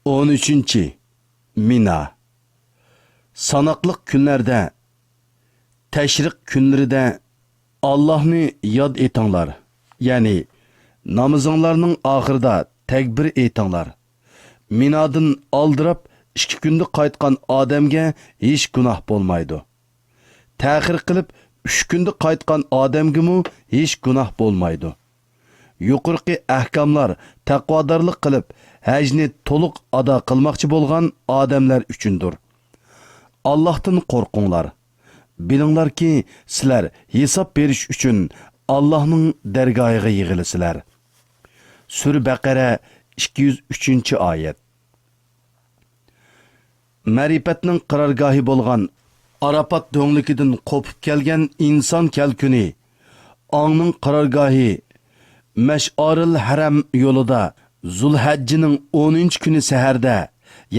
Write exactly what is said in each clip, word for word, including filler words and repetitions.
ئون ئۈچىنچى، مىنا. ساناقلىق كۈنلەردە، تەشرىق كۈنلىرىدە ئاللاھنى ياد ئېتىڭلار، يەنى نامىزىڭلارنىڭ ئاخىرىدا تەكبىر ئېيتىڭلار. مىنادىن ئالدىراپ ئىككى كۈندە قايتقان ئادەمگە ھېچ گۇناھ بولمايدۇ. تەخىر قىلىپ ئۈچ كۈندە قايتقان ئادەمگىمۇ ھېچ گۇناھ بولمايدۇ. يۇقىرىقى ئەھكاملار تەقۋادارلىق قىلىپ، ھەجنى تولۇق ئادا قىلماقچى بولغان ئادەملەر ئۈچۈندۇر. ئاللاھتىن قورقۇڭلار. بىلىڭلاركى، سىلەر ھېساب بېرىش ئۈچۈن ئاللاھنىڭ دەرگاھىغا يىغىلىسىلەر. سۈرە بەقەرە، ئىككى يۈز ئۈچىنچى ئايەت. مەرىپەتنىڭ قارارگاھى بولغان ئارافات دۆڭلۈكىدىن قوپۇپ كەلگەن ئىنسان كەلكۈنى، ئاڭنىڭ قارارگاھى مەشئارىل ھەرەم يولىدا زۇلھەججىنىڭ ئونىنچى كۈنى سەھەردە،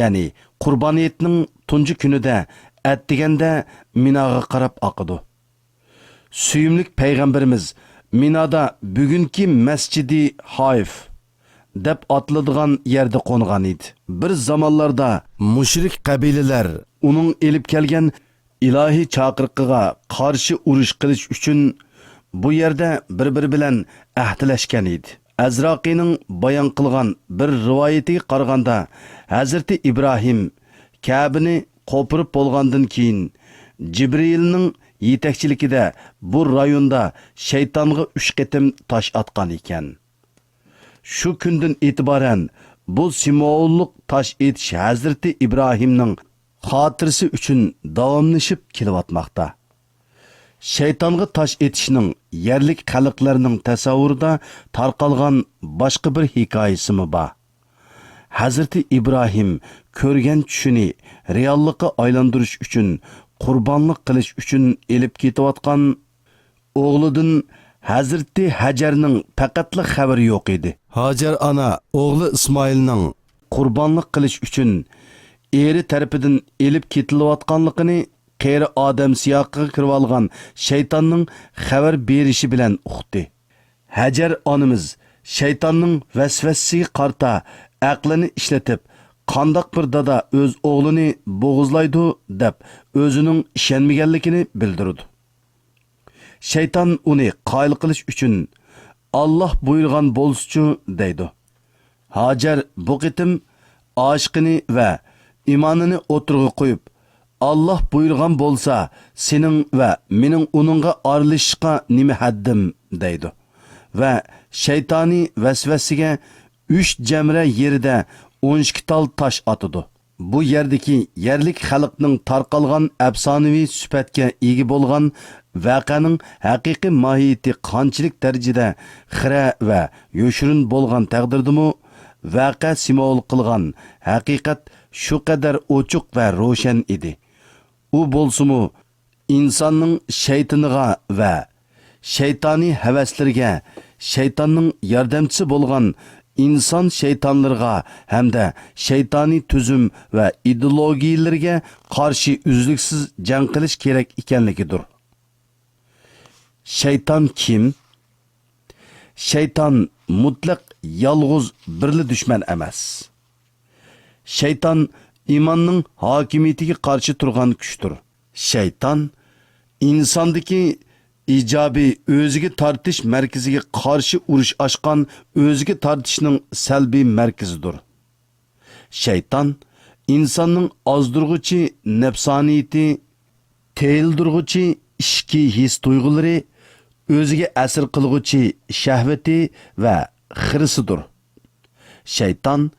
يەنى قۇربان ھېيتنىڭ تۇنجى كۈنىدە ئەتىگەندە مىناغا قاراپ ئاقىدۇ. سۆيۈملۈك پەيغەمبىرىمىز مىنادا بۈگۈنكى مەسجىدى خايف دەپ ئاتىلىدىغان يەردە قونغان ئىدى. بىر زامانلاردا مۇشرىك قەبىلىلەر ئۇنىڭ ئېلىپ كەلگەن ئىلاھىي چاقىرىقىغا قارشى ئۇرۇش قىلىش ئۈچۈن بۇ يەردە بىر-بىرى بىلەن ئەھدىلەشكەن ئىدى. ئەزراقىنىڭ بايان قىلغان بىر رىۋايىتىگە قارىغاندا، ھەزرىتى ئىبراھىم كەبىنى قوپۇرۇپ بولغاندىن كېيىن، جىبرىئىلنىڭ يېتەكچىلىكىدە بۇ رايوندا شەيتانغا ئۈچ قېتىم تاش ئاتقان ئىكەن. شۇ كۈندىن ئېتىبارەن بۇ سىمۋوللۇق تاش ئېتىش ھەزرىتى ئىبراھىمنىڭ خاتىرىسى ئۈچۈن داۋاملىشىپ كېلىۋاتماقتا. شەيتانغا تاش ئېتىشنىڭ يەرلىك خەلقلەرنىڭ تەسەۋۋۇرىدا تارقالغان باشقا بىر ھېكايىسىمۇ بار. ھەزرىتى ئىبراھىم كۆرگەن چۈشىنى رېئاللىققا ئايلاندۇرۇش ئۈچۈن، قۇربانلىق قىلىش ئۈچۈن ئېلىپ كېتىۋاتقان ئوغلىدىن ھەزرىتى ھەجەرنىڭ پەقەتلا خەۋىرى يوق ئىدى. ھاجەر ئانا ئوغلى ئىسمائىلنىڭ قۇربانلىق قىلىش ئۈچۈن ئېرى تەرىپىدىن ئېلىپ كېتىلىۋاتقانلىقىنى قېرى ئادەم سىياقىغا كىرىۋالغان شەيتاننىڭ خەۋەر بېرىشى بىلەن ئۇقتى. ھەجەر ئانىمىز شەيتاننىڭ ۋەسۋەسىسىگە قارىتا ئەقلىنى ئىشلىتىپ، قانداق بىر دادا ئۆز ئوغلىنى بوغۇزلايدۇ دەپ ئۆزىنىڭ ئىشەنمىگەنلىكىنى بىلدۈرىدۇ. شەيتان ئۇنى قايىل قىلىش ئۈچۈن، «ئاللاھ بۇيرۇغان بولسىچۇ» دەيدۇ. ھاجەر بۇ قېتىم ئاشىقىنى ۋە ئىمانىنى ئوتتۇرىغا قويۇپ، «ئاللاھ بۇيرۇغان بولسا، سېنىڭ ۋە مېنىڭ ئۇنىڭغا ئارىلىشىشقا نېمە ھەددىم؟» دەيدۇ ۋە شەيتانىي ۋەسۋەسىگە ئۈچ جەمرە يېرىدە ئون ئىككى تال تاش ئاتىدۇ. بۇ يەردىكى يەرلىك خەلقنىڭ تارقالغان ئەپسانىۋى سۈپەتكە ئىگە بولغان ۋەقەنىڭ ھەقىقىي ماھىيىتى قانچىلىك دەرىجىدە خىرە ۋە يوشۇرۇن بولغان تەقدىردىمۇ، ۋەقە سىمۋول قىلغان ھەقىقەت شۇ قەدەر ئوچۇق ۋە روشەن ئىدى. ئۇ بولسىمۇ، ئىنساننىڭ شەيتىنىغا ۋە شەيتانىي ھەۋەسلىرىگە، شەيتاننىڭ ياردەمچىسى بولغان ئىنسان شەيتانلىرىغا ھەمدە شەيتانىي تۈزۈم ۋە ئىدېئولوگىيەلىرىگە قارشى ئۈزلۈكسىز جەڭ قىلىش كېرەك ئىكەنلىكىدۇر. شەيتان كىم؟ شەيتان مۇتلەق يالغۇز بىرلا دۈشمەن ئەمەس. شەيتان ئىماننىڭ ھاكىمىيىتىگە قارشى تۇرغان كۈچتۇر. شەيتان ئىنساندىكى ئىجابىي ئۆزىگە تارتىش مەركىزىگە قارشى ئۇرۇش ئاچقان ئۆزىگە تارتىشنىڭ سەلبىي مەركىزىدۇر. شەيتان ئىنساننىڭ ئازدۇرغۇچى نەپسانىيىتى، تىيىلدۈرگۈچى ئىچكى ھېس-تۇيغۇلىرى، ئۆزىگە ئەسىر قىلغۇچى شەھۋىتى ۋە خىرىسىدۇر. شەيتان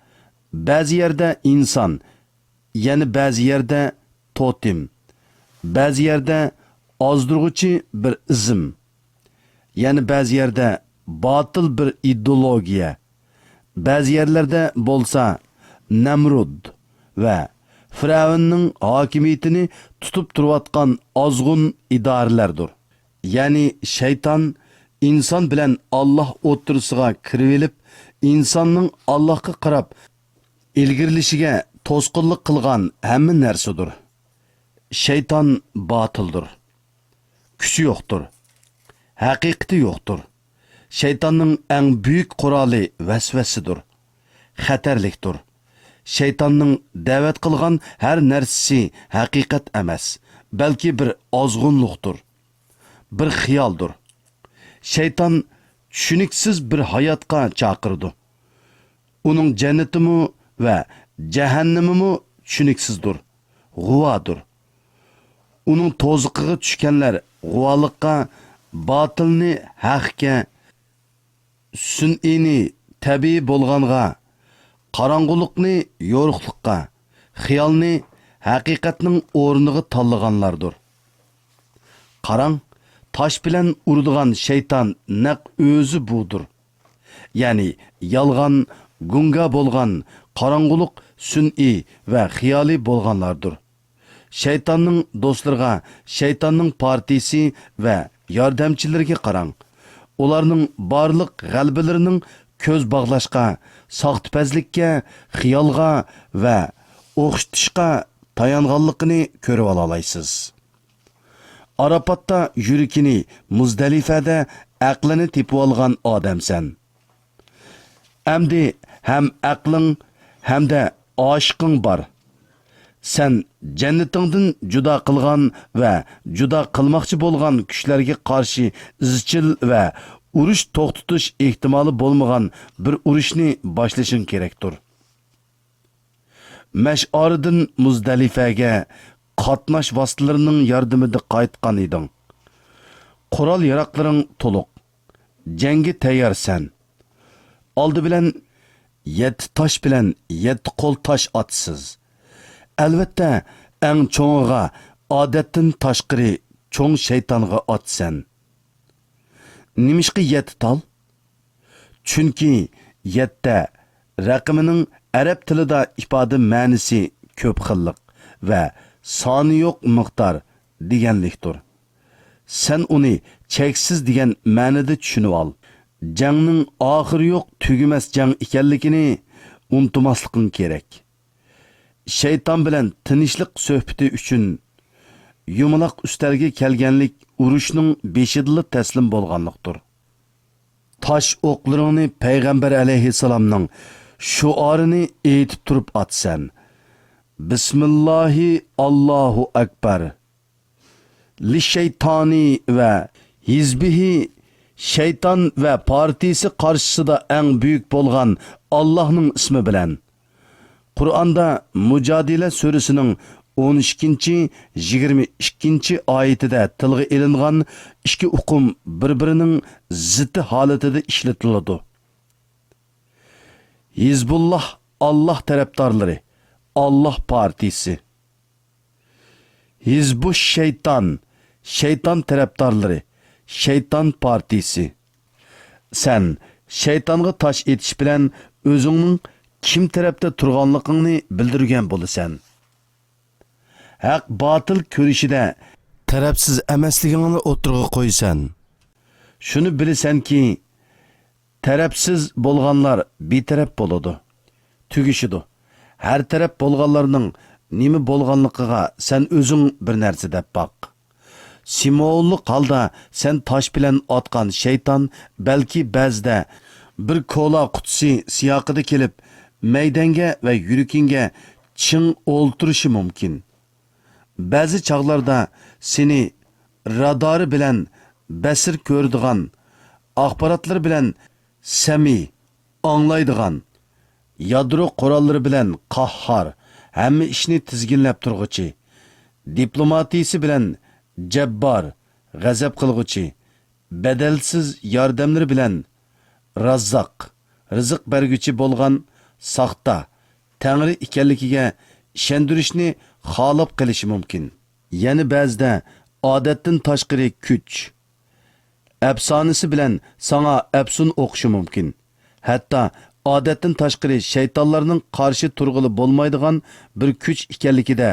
بەزى يەردە ئىنسان، يەنە بەزى يەردە توتېم، بەزى يەردە ئازدۇرغۇچى بىر ئىزىم، يەنە بەزى يەردە باتىل بىر ئىدېئولوگىيە، بەزى يەرلەردە بولسا نەمرۇد ۋە فىرئەۋننىڭ ھاكىمىيىتىنى تۇتۇپ تۇرۇۋاتقان ئازغۇن ئىدارىلەردۇر. يەنى شەيتان ئىنسان بىلەن ئاللاھ ئوتتۇرىسىغا كىرىۋېلىپ، ئىنساننىڭ ئاللاھقا قاراپ ئىلگىرىلىشىگە توسقۇنلۇق قىلغان ھەممە نەرسىدۇر. شەيتان باتىلدۇر. كۈچى يوقتۇر. ھەقىقىتى يوقتۇر. شەيتاننىڭ ئەڭ بۈيۈك قورالى ۋەسۋەسىدۇر. خەتەرلىكتۇر. شەيتاننىڭ دەۋەت قىلغان ھەر نەرسىسى ھەقىقەت ئەمەس، بەلكى بىر ئازغۇنلۇقتۇر، بىر خىيالدۇر. شەيتان چۈشىنىكسىز بىر ھاياتقا چاقىرىدۇ. ئۇنىڭ جەننىتىمۇ ۋە جەھەننىمىمۇ چۈشىنىكسىزدۇر، غۇۋادۇر. ئۇنىڭ توزىقىغا چۈشكەنلەر غۇۋالىققا، باتىلنى ھەققە، سۈنئىينى تەبىئىي بولغانغا، قاراڭغۇلۇقنى يورۇقلۇققا، خىيالنى ھەقىقەتنىڭ ئورنىغا تاللىغانلاردۇر. قاراڭ، تاش بىلەن ئۇرىدىغان شەيتان نەق ئۆزى بۇدۇر. يەنى يالغان، گۇڭگا بولغان، قاراڭغۇلۇق سۈنئىي ۋە خىيالىي بولغانلاردۇر. شەيتاننىڭ دوستلىرىغا، شەيتاننىڭ پارتىيىسى ۋە ياردەمچىلىرىگە قاراڭ. ئۇلارنىڭ بارلىق غەلىبىلىرىنىڭ كۆز باغلاشقا، ساختىپەزلىككە، خىيالغا ۋە ئوخشىتىشقا تايانغانلىقىنى كۆرۈۋالالايسىز. ئارافاتتا يۈرىكىنى، مۇزدەلىفەدە ئەقلىنى تېپىۋالغان ئادەمسەن. ئەمدى ھەم ئەقلىڭ، ھەمدە ئاشىقىڭ بار. سەن جەننىتىڭدىن جۇدا قىلغان ۋە جۇدا قىلماقچى بولغان كۈچلەرگە قارشى ئىزچىل ۋە ئۇرۇش توختىتىش ئېھتىمالى بولمىغان بىر ئۇرۇشنى باشلىشىڭ كېرەكتۇر. مەشئارىدىن مۇزدەلىفەگە قاتناش ۋاسىتىلىرىنىڭ ياردىمىدە قايتقان ئىدىڭ. قورال-ياراقلىرىڭ تولۇق. جەڭگە تەييارسەن. ئالدى بىلەن يەتتە تاش بىلەن يەتتە قول تاش ئاتىسىز. ئەلۋەتتە، ئەڭ چوڭىغا ئادەتتىن تاشقىرى چوڭ شەيتانغا ئاتىسەن. نېمىشقا يەتتە تال؟ چۈنكى يەتتە رەقىمىنىڭ ئەرەب تىلىدا ئىپادە مەنىسى كۆپ خىللىق ۋە سانى يوق مىقدار دېگەنلىكتۇر. سەن ئۇنى چەكسىز دېگەن مەنىدە چۈشىنىۋال. جەڭنىڭ ئاخىرى يوق تۈگىمەس جەڭ ئىكەنلىكىنى ئۇنتۇماسلىقىڭ كېرەك. شەيتان بىلەن تىنچلىق سۆھبىتى ئۈچۈن يۇمىلاق ئۈستەلگە كەلگەنلىك ئۇرۇشنىڭ بېشىدىلا تەسلىم بولغانلىقتۇر. تاش ئوقلىرىڭنى پەيغەمبەر ئەلەيھىسسالامنىڭ شوئارىنى ئېيتىپ تۇرۇپ ئاتىسەن. بىسمىللاھى، ئاللاھۇ ئەكبەر. لىششەيتانى ۋە ھىزبىھى، شەيتان ۋە پارتىيىسى قارشىسىدا ئەڭ بۈيۈك بولغان ئاللاھنىڭ ئىسمى بىلەن. قۇرئاندا مۇجادىلە سۈرىسىنىڭ ئون ئىككىنچى، يىگىرمە ئىككىنچى ئايىتىدە تىلغا ئېلىنغان ئىككى ئۇقۇم بىر-بىرىنىڭ زىتى ھالىتىدە ئىشلىتىلىدۇ. ھىزبۇللاھ، ئاللاھ تەرەپدارلىرى، ئاللاھ پارتىيىسى. ھىزبۇش شەيتان، شەيتان تەرەپدارلىرى، شەيتان پارتىيىسى. سەن شەيتانغا تاش ئېتىش بىلەن ئۆزۈڭنىڭ كىم تەرەپتە تۇرغانلىقىڭنى بىلدۈرگەن بولىسەن. ھەق-باتىل كۈرىشىدە تەرەپسىز ئەمەسلىكىڭنى ئوتتۇرىغا قويىسەن. شۇنى بىلىسەنكى، تەرەپسىز بولغانلار بىتەرەپ بولىدۇ، تۈگىشىدۇ. ھەر تەرەپ بولغانلارنىڭ نېمە بولغانلىقىغا سەن ئۆزۈڭ بىر نەرسە دەپ باق. سىمۋوللۇق ھالدا سەن تاش بىلەن ئاتقان شەيتان بەلكى بەزىدە بىر كولا قۇتىسى سىياقىدا كېلىپ، مەيدەڭگە ۋە يۈرىكىڭگە چىڭ ئولتۇرۇشى مۇمكىن. بەزى چاغلاردا سېنى رادارى بىلەن بەسىر كۆرىدىغان، ئاخباراتلىرى بىلەن سەمىي ئاڭلايدىغان، يادرو قوراللىرى بىلەن قاھھار، ھەممە ئىشنى تىزگىنلەپ تۇرغۇچى، دىپلوماتىيىسى بىلەن جەببار، غەزەپ قىلغۇچى، بەدەلسىز ياردەملىرى بىلەن راززاق، رىزىق بەرگۈچى بولغان ساختا تەڭرى ئىكەنلىكىگە ئىشەندۈرۈشنى خالاپ قېلىشى مۇمكىن. يەنە بەزىدە ئادەتتىن تاشقىرى كۈچ، ئەپسانىسى بىلەن ساڭا ئەپسۇن ئوقۇشى مۇمكىن. ھەتتا ئادەتتىن تاشقىرى شەيتانلارنىڭ قارشى تۇرغىلى بولمايدىغان بىر كۈچ ئىكەنلىكىدە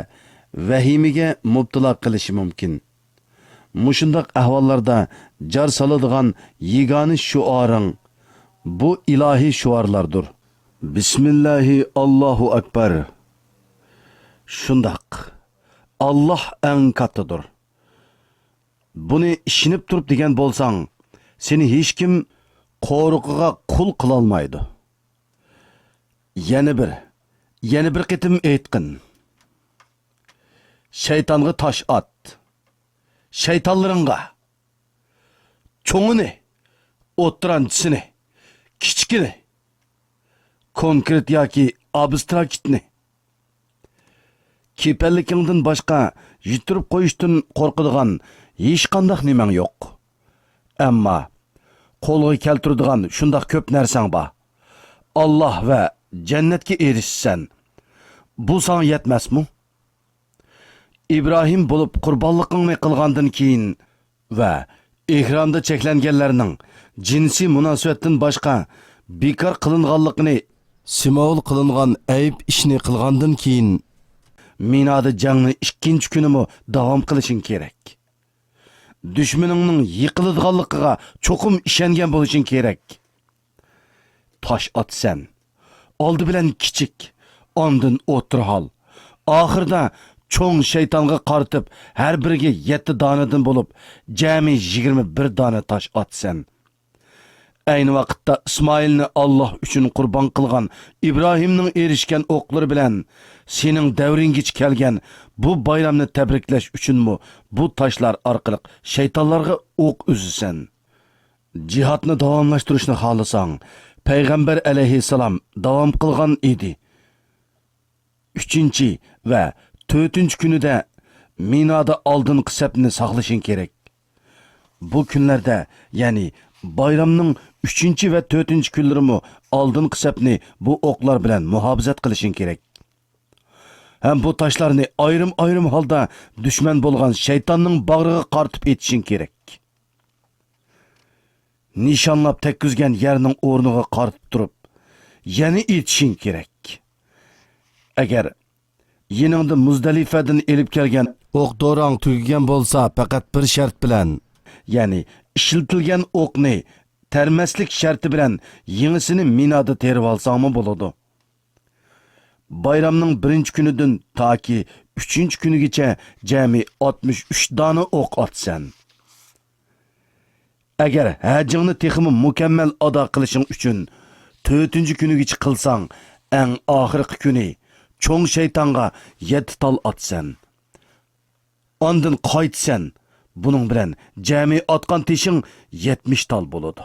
ۋەھىمىگە مۇپتىلا قىلىشى مۇمكىن. مۇشۇنداق ئەھۋاللاردا جار سالىدىغان يېگانە شوئارىڭ بۇ ئىلاھىي شوئارلاردۇر. بىسمىللاھى، ئاللاھۇ ئەكبەر. شۇنداق. ئاللاھ ئەڭ كاتتىدۇر. بۇنى ئىشىنىپ تۇرۇپ دېگەن بولساڭ، سېنى ھېچكىم قورۇقىغا قۇل قىلالمايدۇ. يەنە بىر، يەنە بىر قېتىم ئېيتقىن. شەيتانغا تاش ئات. شەيتانلىرىڭغا. چوڭىنى، ئوتتۇرانچىسىنى، كىچىكىنى، كونكرېت ياكى ئابستراكتنى. كېپەنلىكىڭدىن باشقا يىتتۈرۈپ قويۇشتىن قورقىدىغان ھېچقانداق نېمەڭ يوق. ئەمما قولغا كەلتۈرىدىغان شۇنداق كۆپ نەرسەڭ بار. ئاللاھ ۋە جەننەتكە ئېرىشىسەن. بۇ ساڭا يەتمەسمۇ؟ ئىبراھىم بولۇپ قۇربانلىقىڭنى قىلغاندىن كېيىن ۋە ئېھرامدا چەكلەنگەنلەرنىڭ جىنسىي مۇناسىۋەتتىن باشقا بىكار قىلىنغانلىقىنى، سىمۋول قىلىنغان ئەيىب ئىشنى قىلغاندىن كېيىن، مىنادا جەڭنى ئىككىنچى كۈنىمۇ داۋام قىلىشىڭ كېرەك. دۈشمىنىڭنىڭ يىقىلىدىغانلىقىغا چوقۇم ئىشەنگەن بولۇشۇڭ كېرەك. تاش ئاتىسەن. ئالدى بىلەن كىچىك، ئاندىن ئوتتۇرا ھال. ئاخىرىدا چوڭ شەيتانغا قارىتىپ، ھەر بىرىگە يەتتە دانىدىن بولۇپ، جەمئىي يىگىرمە بىر دانە تاش ئاتىسەن. ئەينى ۋاقىتتا ئىسمائىلنى ئاللاھ ئۈچۈن قۇربان قىلغان ئىبراھىمنىڭ ئېرىشكەن ئوقلىرى بىلەن سېنىڭ دەۋرىڭگىچە كەلگەن بۇ بايرامنى تەبرىكلەش ئۈچۈنمۇ بۇ تاشلار ئارقىلىق شەيتانلارغا ئوق ئۈزىسەن. جىھادنى داۋاملاشتۇرۇشنى خالىساڭ، پەيغەمبەر ئەلەيھىسسالام داۋام قىلغان ئىدى. ئۈچىنچى ۋە تۆتىنچى كۈنىدە مىنادا ئالدىنقى سەپنى ساقلىشىڭ كېرەك. بۇ كۈنلەردە، يەنى بايرامنىڭ ئۈچىنچى ۋە تۆتىنچى كۈنلىرىمۇ ئالدىنقى سەپنى بۇ ئوقلار بىلەن مۇھاپىزەت قىلىشىڭ كېرەك. ھەم بۇ تاشلارنى ئايرىم-ئايرىم ھالدا دۈشمەن بولغان شەيتاننىڭ باغرىغا قارىتىپ ئېتىشىڭ كېرەك. نىشانلاپ تەگكۈزگەن يەرنىڭ ئورنىغا قارىتىپ تۇرۇپ، يەنە ئېتىشىڭ كېرەك. ئەگەر يېنىڭدا مۇزدەلىفەدىن ئېلىپ كەلگەن ئوق-دورىڭ تۈگىگەن بولسا، پەقەت بىر شەرت بىلەن، يەنى ئىشلىتىلگەن ئوقنى تەرمەسلىك شەرتى بىلەن يېڭىسىنى مىنادا تېرىۋالساڭمۇ بولىدۇ. بايرامنىڭ بىرىنچى كۈنىدىن تاكى ئۈچىنچى كۈنىگىچە جەمئىي ئاتمىش ئۈچ دانە ئوق ئاتىسەن. ئەگەر ھەجىڭنى تېخىمۇ مۇكەممەل ئادا قىلىشىڭ ئۈچۈن تۆتىنچى كۈنىگىچە قىلساڭ، ئەڭ ئاخىرقى كۈنى چوڭ شەيتانغا يەتتە تال ئاتىسەن. ئاندىن قايتىسەن. بۇنىڭ بىلەن جەمئىي ئاتقان تېشىڭ يەتمىش تال بولىدۇ.